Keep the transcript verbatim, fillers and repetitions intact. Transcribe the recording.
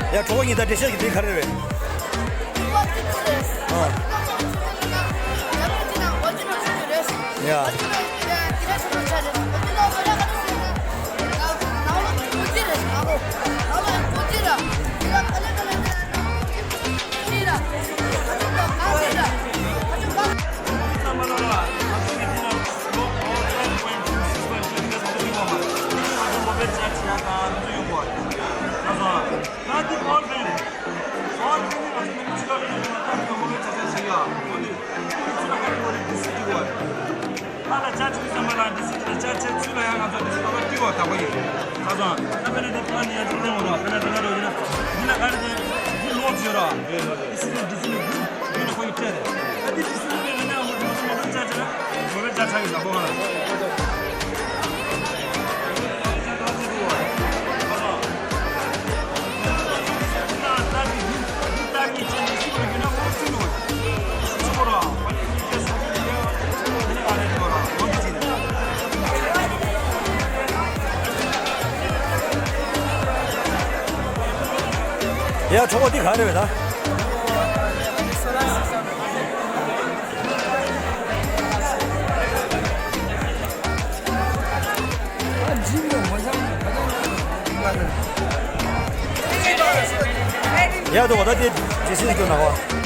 ཡ། གྲོགས་པོ་གཉིས་ད་འགྲེལ་བཤད་ཀྱི་དེ་ག་རེ་རེད། ཨ། ཡ། ད་འདི་ཨོལ་བེན། ཨོལ་བེན་ནི་ང་ཚོ་ནི་ཚུར་ལ་ཡོང་ན་ད་འདི་མོ་བའི་ཆ་ཆ་ཞིག་ཡ། འོ་ནི་ཚུར་ལ་ཁ་ཐུག་བ་རེད། འདི་སི་ཏི་བ་རེད། ད་ལ་ཆ་ཆ་ཚུར་ལ་ཡང་ང་ཚོ་འདི་སི་ཏི་བ་ཏི་བ་ད་བ་ཡིན། ད་ཚང་ད་དཔེར་ན་འདི་ཕ་ནི་ཡ་ཚུར་ལེན་འོང་ན། དཔེར་ན་འདི་ང་འགྲོ་ཡིན་ན་འདི་ལ་ག་རེ་དེ་འདི་ལོག་བྱོས་ར། འདི་སི་ཏི་འདི་སི་ཏི་འདི་ལ་ཁོ་ཡི་སྤྲད་རེད། ད་འདི་སི་ཏི་འདི་ལ་ནི་ཨ་མོ་འདི་མོ་ཚུར་ལ་ཆ་ཆ་མོ་བའི་ཆ་ཆ་ཡིན། ད་བ་ང་ལ། ཡ། གྲོགས་པོ་འདི་ག་རེ་རེད་ད། ཡ། དོ་ད་དེ་ཇེ་སི་དོ་ན་བ།